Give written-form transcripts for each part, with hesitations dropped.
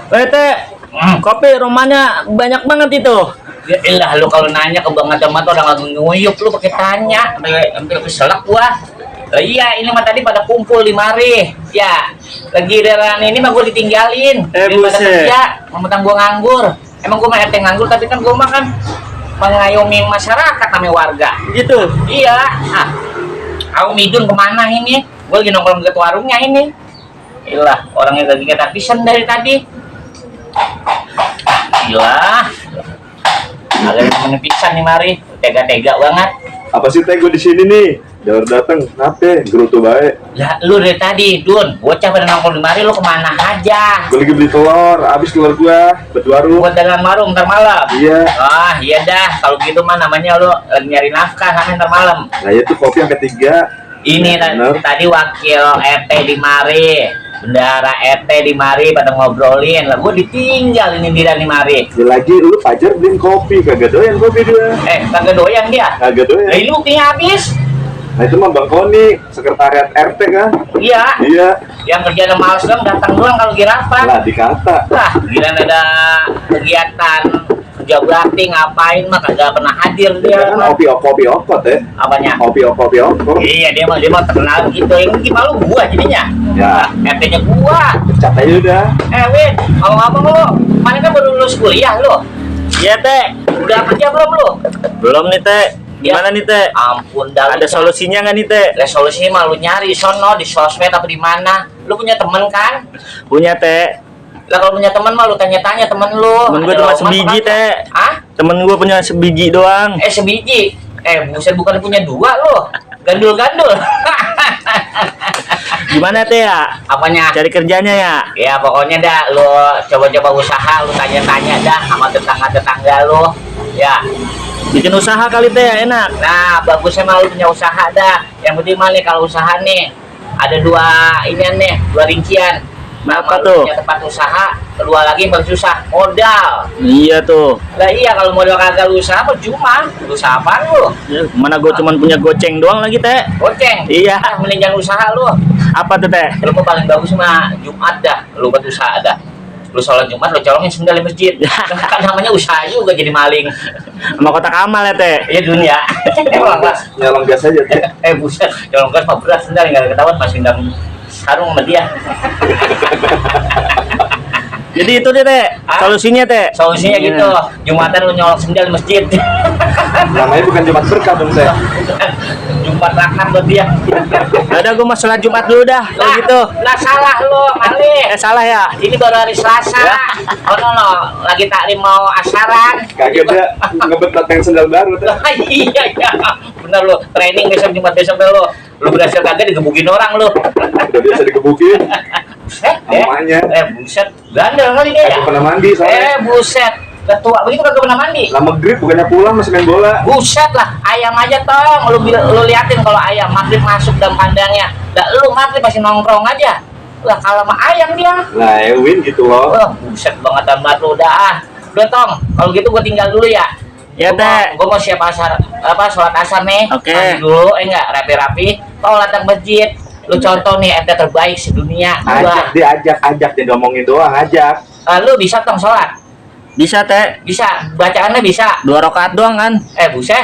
Teh, kopi rumahnya banyak banget itu. Ya elah lu kalau nanya kebangetan mah orang lagi nguyup lu pakai tanya sampai keselak gua. Iya ini mah tadi pada kumpul di mari. Ya, lagi daerah ini mah gua ditinggalin. Pada kerja, mentang gua nganggur. Emang gua mah RT nganggur tapi kan gua mah kan mengayomi masyarakat namanya warga. Gitu. Iya. Ah. Aku midun kemana ini? Gua lagi nongkrong ke warungnya ini. Iyalah, orangnya lagi kata pisan dari tadi. Gila. Agak menepisan nih mari, tega-tega banget. Apa sih teh gue di sini nih? Jangan datang, kenapa? Gerutu baik. Ya lu dari tadi, Dun, bocah pada nongkrong di mari, lu kemana aja? Gue lagi beli telur, habis telur gua buat warung. Buat dagang warung ntar malam. Iya. Ah iya dah, kalau gitu mah namanya lu lagi nyari nafkah sampai ntar malam. Nah itu kopi yang ketiga. Ini tadi wakil RT di mari. Bendara RT di mari pada ngobrolin lah, gue ditinggal ini di mari. Ya lagi lu Fajar beliin kopi, kagak doyan kopi dia. Kagak doyan dia. Kagak doyan. Nah, ini buktinya habis. Nah itu mah Bang Koni, sekretariat RT kan? Iya. Iya. Yang kerjaan males dong, datang doang kalau lagi rapat. Lah dikata. Wah, gila ada kegiatan kerja bakti ngapain mah kagak pernah hadir dia. Kan kopi opot ya. Apanya? Kopi opot. Iya dia mah terkenal gitu. Yang gimana lu gua jadinya? Ya. RT-nya gua. Cat aja udah. Win, ngomong-ngomong lu, mana kan baru lulus kuliah lu? Iya teh. Udah kerja belum lu? Belum nih teh. Gimana nih teh? Ampun dah. Ada solusinya nggak nih teh? Resolusinya mah lu nyari sono di sosmed apa di mana? Lu punya temen kan? Punya teh. Lah kalau punya teman mah lu tanya-tanya temen lu. Temen gue cuma sebiji teh. Hah? Temen gue punya sebiji doang. Sebiji? Buset bukan punya dua lu. Gandul-gandul. Gimana teh ya? Apanya? Cari kerjanya ya? Ya pokoknya dah lu coba-coba usaha, lu tanya-tanya dah sama tetangga-tetangga lu. Ya. Bikin usaha kali teh ya, enak. Nah, bagusnya mah lu punya usaha dah. Yang penting mah nih kalau usaha nih ada dua rincian. Apa tuh? Punya tempat usaha, kedua lagi yang paling susah, modal. Iya tuh. Lah iya kalau modal kagak usaha percuma. Usaha apaan lu? Ya, mana gue cuman punya goceng doang lagi teh. Goceng? Iya. Mending jangan usaha lu. Apa tuh teh? Lu mah paling bagus mah Jumat dah, lu buat usaha dah. Lu sholat Jumat lu colongin sendal di masjid. Kan namanya usaha juga jadi maling. Sama kotak amal ya teh. Iya dunia. Emang gas. Nyolong gas aja teh. Buset, colong gas mah berat sendal enggak ketahuan masih dalam sarung sama dia. Jadi itu deh teh, solusinya teh. Solusinya gitu, Jumatan lu nyolong sendal di masjid. Namanya bukan Jumat berkah dong teh. Jumat rakat buat dia. Udah gue mau sholat Jumat dulu dah, kalau gitu. Lah salah lu, malih. Salah ya? Ini baru hari Selasa. Oh no, lagi taklim mau asaran. Kagak ada ngebet datang sendal baru teh. Iya, bener lu. Training besok Jumat besok lu. Lu berhasil kagak digebukin orang lu. Udah biasa digebukin. Namanya. Buset, gandel kali dia ya. Aku pernah mandi soalnya. Buset. Udah tua begitu kagak pernah mandi. Lama grip bukannya pulang masih main bola. Buset lah, ayam aja tong. Lu liatin kalau ayam maghrib masuk dalam kandangnya. Lah lu maghrib masih nongkrong aja. Lah kalau sama ayam dia. Lah Ewin gitu loh. Buset banget banget lu udah. Udah tong, kalau gitu gua tinggal dulu ya. Ya teh. Gua mau siap sholat asar nih. Oke. Mandi dulu, enggak rapi-rapi. Kalau datang masjid, lu contoh nih RT terbaik sedunia. Ajak dia ngomongin doang, ajak. Lu bisa tong sholat? Bisa teh. Bisa, bacaannya bisa. 2 rakaat doang kan? Buset.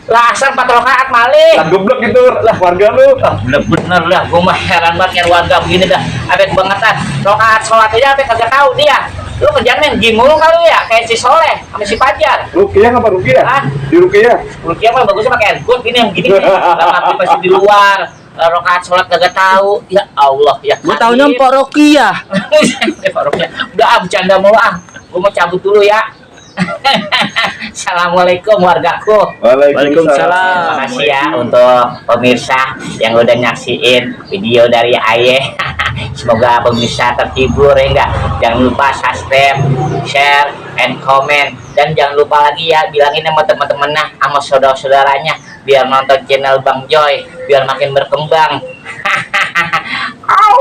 Lah asar 4 rakaat malih. Lah goblok gitu lah warga lu. Bener lah, gua mah heran banget nyari warga begini dah. Abet bangetan. Rakaat sholat aja abet kagak tahu dia. Lu kerjaan main game mulu kali ya, kayak si Soleh sama si Fajar. Rukiah apa Rukiah? Hah? Di Rukiah. Rukiah mah bagusnya pakai airgun gini yang gini nih. Lama masih di luar. Rakaat sholat kagak tahu. Ya Allah, ya. Gue taunya Mpok Rokiah. Udah bercanda mulu ah. Gua mau cabut dulu ya. Assalamualaikum wargaku. Waalaikumsalam. Terima kasih ya untuk pemirsa yang udah nyaksiin video dari Aye. Semoga pemirsa terhibur ya enggak. Jangan lupa subscribe, share, and comment. Dan jangan lupa lagi ya bilangin sama teman-temannya, sama saudara-saudaranya biar nonton channel Bang Joy, biar makin berkembang. Au.